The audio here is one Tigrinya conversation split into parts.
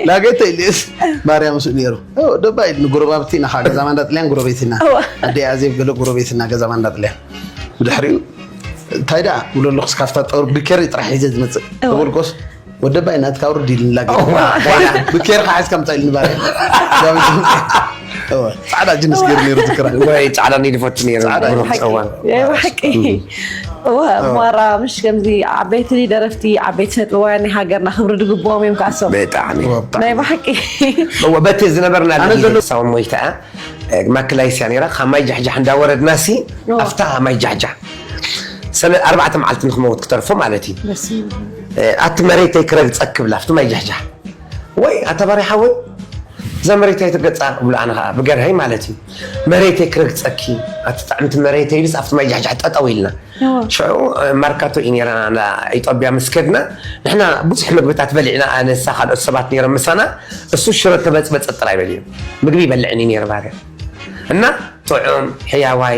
ዳገተ ኢልስ ማርያም ስኡ ነይሩ። ደባ ኢል ንጎረባብቲ ኢና፣ ገዛ ማንዳ ጥልያን ጎረቤት ኢና። ኣደ ኣዜብ ገለ ጎረቤት ኢና፣ ገዛ ማንዳ ጥልያን። ብድሕሪኡ እንታይ ደኣ ብሎ ኣለኹስ፣ ካብታ ጠውር ብኬሪ ጥራሕ ሒዘ ዝመጽእ። ተበልኮስ፣ ወደባይ ናትካ ውርድ ኢልኒ ላገ። ብኬር ከሓዝ ከምጻ ኢልኒ ባርያ። ጻዕዳ ጅንስ ገይሩ ነይሩ ትክራ። ወይ ጻዕዳ ኒድፎት ነይሩ። ጻዕዳ ብሩኽ ጸዋን። ብሓቂ እዋ፣ ማራ ምሽ ከምዚ ዓበይቲ ደረፍቲ፣ ዓበይቲ ስነጥበባውያን ናይ ሃገርና ክብሪ ድግብኦም እዮም። ካሶም ብጣዕሚ ናይ ብሓቂ እወ በቲ ዝነበርና ኣነ ዘሎ ሳውን ሞይታ ማክላይስያ ነይራ። ካብ ማይ ጃሕጃሕ እንዳወረድና ሲ ኣብታ ማይ ጃሕጃሕ ሰለ ኣርባዕተ መዓልቲ ንክመውት ክተርፎ ማለት እዩ። ኣቲ መሬተይ ክረግፀ ክብላ ኣብቲ ማይ ጃሕጃሕ ወይ ኣታ ባርያ ሓወይ እዛ መሬተይ ትገጻ ክብሉ ኣነ ከዓ ብገርሀይ ማለት እዩ። መሬተይ ክረግጸኪ ኣቲ ጥዕምቲ መሬተይ ኢሉስ ኣብቲ ማይ ጃሕጃሕ ጠጠው ኢልና። ሽዑ ማርካቶ እዩ ነይረና ኢጦብያ ምስ ከድና ንሕና ብዙሕ ምግብታት በሊዕና ኣነሳ ካልኦት ሰባት ነይሮም ምሳና። እሱ ሽሮ ተበጽበጸ ጥራይ በሊዑ ምግቢ ይበልዕን እዩ ነይሩ ባርያ እና ጥዑም ሕያዋይ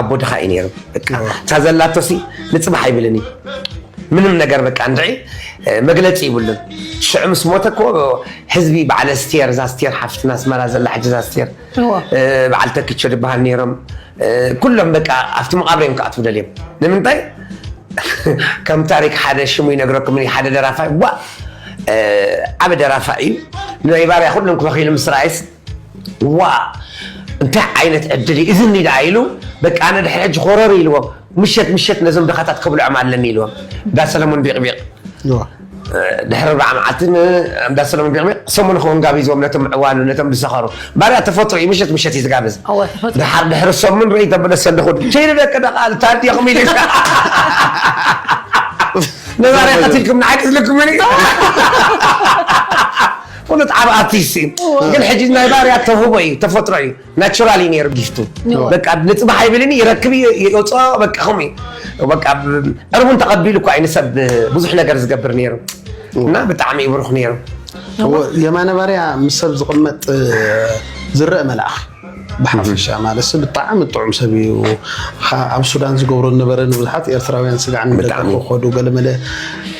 ኣቦ ድኻ እዩ ነይሩ። እታ ዘላቶሲ ንጽባሕ ኣይብልን እዩ ምንም ነገር በቃ እንድዒ መግለፂ ይብሉን። ሽዑ ምስ ሞተ እኮ ህዝቢ በዓል ኣስቴር እዛ ኣስቴር ሓፍትና ኣስመራ ዘላ ሕጂ እዛ ኣስቴር በዓል ተኪቾ ዝበሃል ነይሮም። ኩሎም በቃ ኣብቲ መቓብር እዮም ክኣትዉ ደልዮም። ንምንታይ ከም ታሪክ ሓደ ሽሙ ይነግረኩም ሓደ ደራፋይ ዋ ዓበ ደራፋይ እዩ ናይ ባርያ ኩሎም ክበኪሉ ምስ ረኣይስ ዋ እንታይ ዓይነት ዕድል እዩ እዝኒ ደኣ ኢሉ በቃ ኣነ ድሕሪ ሕጂ ኮረር ኢልዎ ምሸት ምሸት ነዞም ድኻታት ክብልዖም ኣለኒ ኢልዎም እንዳ ሰለሙን ቢቕቢቕ ድሕሪ ርብዓ መዓልቲ እንዳ ሰለሙን ቢቕቢቕ ሰሙን ክውን ጋቢዝዎም ነቶም ምዕዋኑ ነቶም ዝሰኸሩ ባርያ ተፈጥሮ እዩ ምሸት ምሸት እዩ ዝጋብዝ ድሓር ድሕሪ ሰሙን ርኢ ተበለ ሰንድኹ ቸይሉ ደቂ ደቓል ታዲኹም ኢሉ ነባርያ ቀቲልኩም ንዓይ ቀትልኩምኒ ፍሉጥ ዓብ ኣርቲስት እዩ ግን ሕጂ ናይ ባርያ ተውህቦ እዩ ተፈጥሮ እዩ ናቹራል እዩ ነይሩ ጊፍቱ በቃ ንፅባሕ ኣይብልን ይረክብ ይወፅኦ በቃ ከምኡ እዩ በቃ ዕርቡን ተቐቢሉ እኳ እዩ ንሰብ ብዙሕ ነገር ዝገብር ነይሩ እና ብጣዕሚ እዩ ብሩክ ነይሩ የማነ ባርያ ምስ ሰብ ዝቕመጥ ዝረአ መልኣኽ ብሓፈሻ ማለት ሲ ብጣዕሚ ጥዑም ሰብ እዩ። ኣብ ሱዳን ዝገብሮ ዝነበረ ንብዙሓት ኤርትራውያን ስጋዕ ንደገ ክኸዱ ገለመለ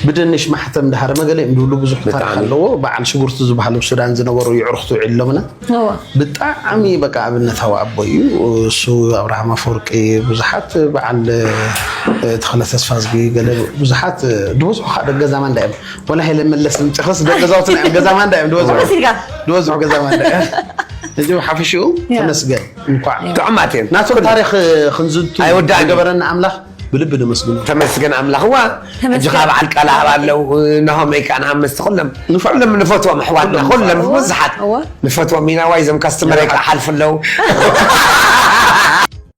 ብደንሽ ማሕተም ድሃር መገለ እዮም ዝብሉ ብዙሕ ታሪክ ኣለዎ። በዓል ሽጉርቲ ዝበሃሉ ኣብ ሱዳን ዝነበሩ የዕሩኽቱ ውዒሎምና። ብጣዕሚ በቃ ኣብነታዊ ኣቦ እዩ እሱ ኣብርሃም ኣፈወርቂ ብዙሓት በዓል ተኽለ ተስፋዝጊ ገለ ብዙሓት ዝበዝሑ ከዓ ደገ ዛማንዳ እዮም። ወላ ሄለን መለስ ንምፅእኽስ ደገ ዛውትና እዮም ገዛ ማንዳ እዮም ዝበዝሑ ገዛ ማንዳ እዮም። እዚ ሓፈሽኡ ተመስገን እንኳዕ ጥዑማት እዮም። ናቶም ታሪክ ክንዝንቱ ኣይወዳእን። ዝገበረና ኣምላኽ ብልቢ ነመስግኖ። ተመስገን ኣምላኽ ዋ ሕጂ ከዓ በዓል ቃል ኣብ ኣለው ናሆመይ ከዓ ንሃመስቲ ኩሎም ንፈሎም ንፈትዎም ኣሕዋትና ኩሎም ብዙሓት ንፈትዎም ኢና ዋይ እዞም ካስተመረይ ከዓ ሓልፉ ኣለው